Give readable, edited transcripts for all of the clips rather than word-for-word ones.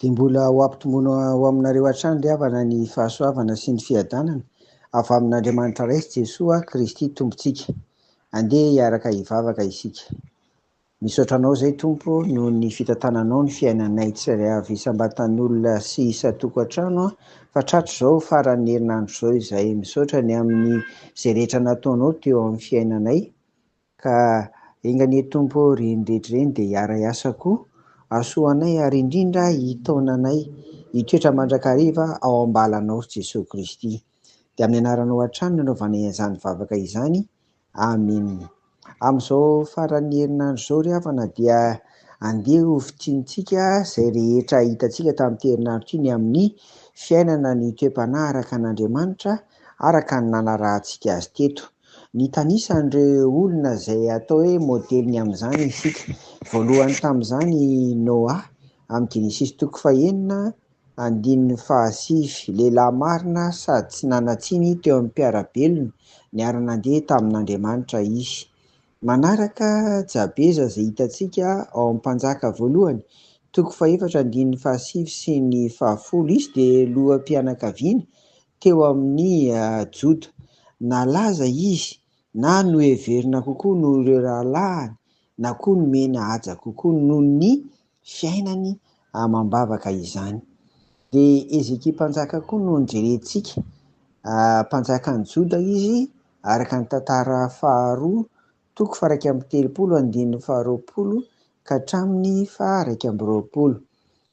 Dia mbola ho ampitomboina ho aminareo hatrany ry havana ny fahasoavana sy ny fiadanana avy amin'Andriamanitra Ray sy Jesoa Kristy Tompontsika. Andeha hiaraka hivavaka isika. Misaotra Anao izay Tompo noho ny fitantananao ny fiainanay tsirairay avy isam-batan'olona sy isan-tokantrano fa tratr'izao faran'ny herinandro izao izay. Misaotra ny amin'ny izay rehetra nataonao teo amin'ny fiainanay ka enga anie Tompo ô ireny rehetra ireny dia hiara-hiasa koa hahasoa anay ary indrindra hitaona anay hitoetra mandrakariva ao am-balanao ry Jesoa Kristy. Dia amin'ny anaranao hatrany no anaovanay an'izany vavaka izany. Amen. Amin'izao faran'ny herinandro izao ry havana dia andeha ho fintinintsika izay rehetra hitantsika tamin'ity herinandro ity ny amin'ny fiainana ny toe-panahy araka an'Andriamanitra araka ny nanarahantsika azy teto. Nitanisa an'ireo olona izay atao hoe modeliny amin'izany isika. Voalohany tamin'izany i Noa amin'ny Genesisy toko fahenina Andininy fahasivy, Lehilahy marina sady tsy nanan-tsiny teo amin'ny mpiara-belona, niara-nandeha tamin'Andriamanitra izy. Manaraka, Jabeza izay hitantsika ao amin'ny Mpanjaka voalohany, toko fahefatra andininy fahasivy sy ny fahafolo. Izy dia loham-pianakaviana teo amin'ny Joda. Nalaza izy na noheverina kokoa noho ireo rahalahiny na koa nomena haja kokoa noho ny fiainany amam-bavaka izany. Dia Hezekia mpanjaka koa no nojerentsika. Mpanjakan'i Joda izy, araka ny tantara faharoa, toko faha-31 andininy faharoapolo ka hatramin'ny faha-21.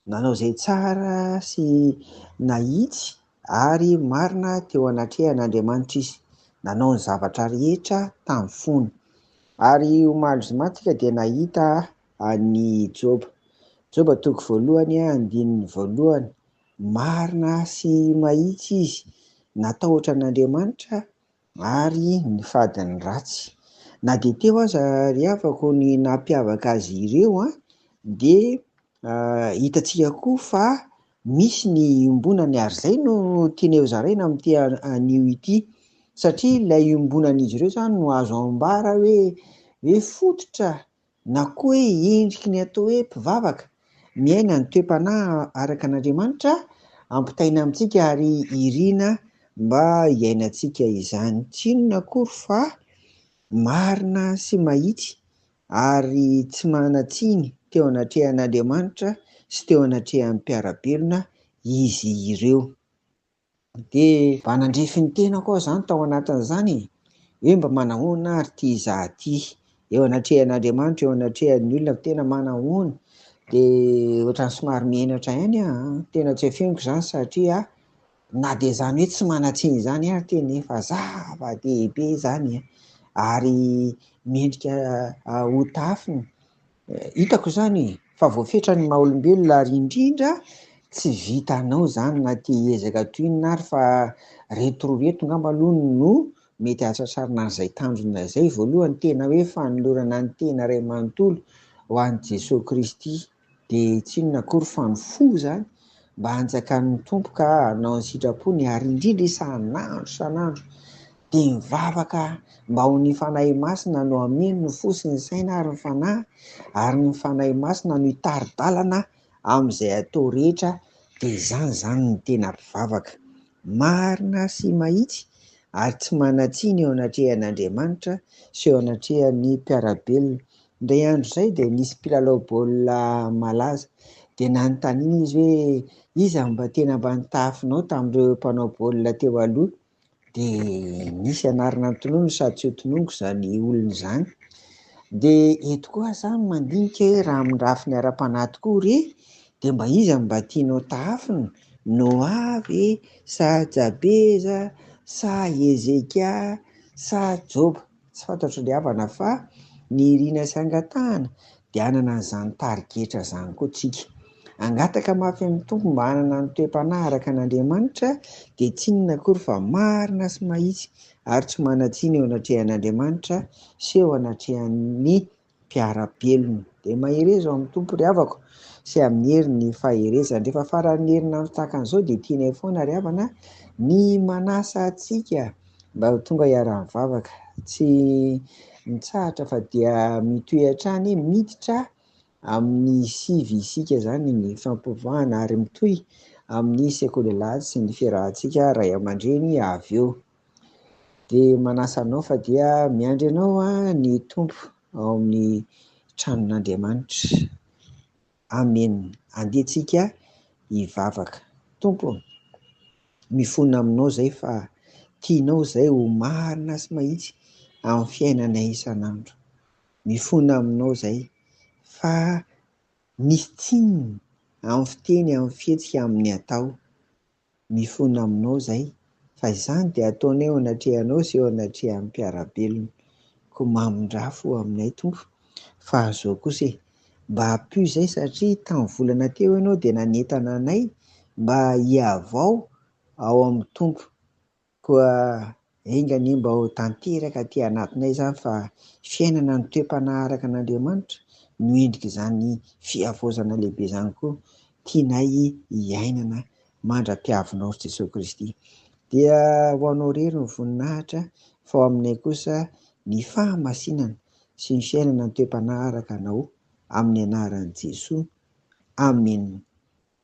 Nanao izay tsara sy nahitsy ary marina teo anatrehan'Andriamanitra izy. Nanao ny zavatra rehetra tamin'ny fony. Ary omaly zoma tsika dia nahita an'i Joba. Joba toko voalohany andininy voalohany, Marina sy mahitsy izy, natahotra an'Andriamanitra ary nifady ny ratsy. Na dia teo aza ry havako ny nampiavaka azy ireo dia hitantsika koa fa misy ny iombonany ary izay no tianay hozaraina amin'ity anio ity satria ilay iombonan'izy ireo izany no azo ambara hoe hoe fototra na koa hoe endriky ny atao hoe mpivavaka, miaina ny toe-panahy araka an'Andriamanitra ampitaina amintsika ary irina mba hiainantsika izany. Tsy inona akory fa marina sy mahitsy ary tsy manan-tsiny teo anatrehan'Andriamanitra sy teo anatrehan'ny mpiara-belona izy ireo. Dia mba nandrefy ny tenako aho izany tao anatin'izany e! Hoe mba manahoana ary ity izaho ity? Eo anatrehan'Andriamanitra, eo anatrehan'ny olona, tena manahoana? Dia ohatran'ny somary menatra ihany aho an! Tena tsy afeniko izany satria na dia izany hoe tsy manan-tsiny izany ary tena efa zava-dehibe izany an! Ary mendrika hotafina. Hitako izany fa voafetra ny maha olombelona ary indrindra tsy vitanao izany na te hiezaka toy inona ary fa reto roa reto ngamba aloha no mety hahatratrarina an'izay tanjona izay. Voalohany tena hoe fanolorana ny tena iray manontolo ho an'i Jesoa Kristy dia tsy inona akory fa ny fo izany mba hanjakan'ny Tompo ka hanao ny sitrapony ary indrindra isan'andro isan'andro dia mivavaka mba ho ny Fanahy Masina no hameno ny fo sy ny saina ary ny fanahy, ary ny Fanahy Masina no hitari-dalana amin'izay atao rehetra, dia izany izany no tena mpivavaka. Marina sy mahitsy ary tsy manan-tsiny eo anatrehan'Andriamanitra sy eo anatrehan'ny mpiara-belona. Indray andro izay dia nisy mpilalao baolina malaza, dia nanontaniana izy hoe iza no mba tena mba nitahafinao tamin'ireo mpanao baolina teo aloha? Dia nisy anarana notononiny sady tsy hotononiko izany olona izany. Dia eto koa aho izany mandinika hoe raha amin'ny lafiny ara-panahy tokoa re, dia mba iza no mba tianao tahafina? Noa ve sa Jabeza sa Hezekia sa Joba? Tsy fantatro ry havana fa ny irina sy angatahana dia hanana an'izany tarigetra izany koa tsika. Hangataka mafy amin'ny Tompo mba hanana ny toe-panahy araka an'Andriamanitra dia tsy inona akory fa marina sy mahitsy ary tsy manan-tsiny eo anatrehan'Andriamanitra sy eo anatrehan'ny mpiara-belona. Dia mahereza ao amin'ny Tompo ry havako sy amin'ny herin'ny faherezany. Rehefa faran'ny herinandro tahaka an'izao dia tianay foana ry havana ny manasa antsika mba ho tonga hiara-mivavaka. Tsy mitsahatra fa dia mitohy hatrany miditra. Amin'ny 9 isika izany ny fampivavahana ary mitohy amin'ny sekoly alahady sy ny fiarahantsika ray aman-dreny avy eo. Dia manasa anao fa dia miandry anao ny Tompo ao amin'ny tranon'Andriamanitra. Amena. Andeha tsika hivavaka. Tompo ô, mifona aminao izay fa tianao izay ho marina sy mahitsy amin'ny fiainanay isan'andro. Mifona aminao izay fa misy tsininy amin'ny fiteny, amin'ny fihetsika, amin'ny atao. Mifona aminao izay fa izany dia ataonay eo anatrehanao sy eo anatrehan'ny mpiara-belona. Koa mamindrà fo aminay Tompo fa izao kosa e, mba ampio izay satria tamin'ny volana teo ianao dia nanentana anay mba hihavao ao amin'ny Tompo. Koa enga anie mba ho tanteraka aty anatinay izany fa fiainana ny toe-panahy araka an'Andriamanitra no endrik'izany fihavaozana lehibe izany koa tianay hiainana mandra-piavinao ry Jesoa Kristy. Dia ho anao irery ny voninahitra fa ho aminay kosa ny fahamasinana sy ny fiainana ny toe-panahy araka anao amin'ny anaran'i Jesoa. Amena.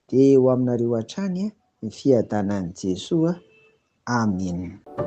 Dia ho aminareo hatrany ny fiadanan'i Jesoa. Amena.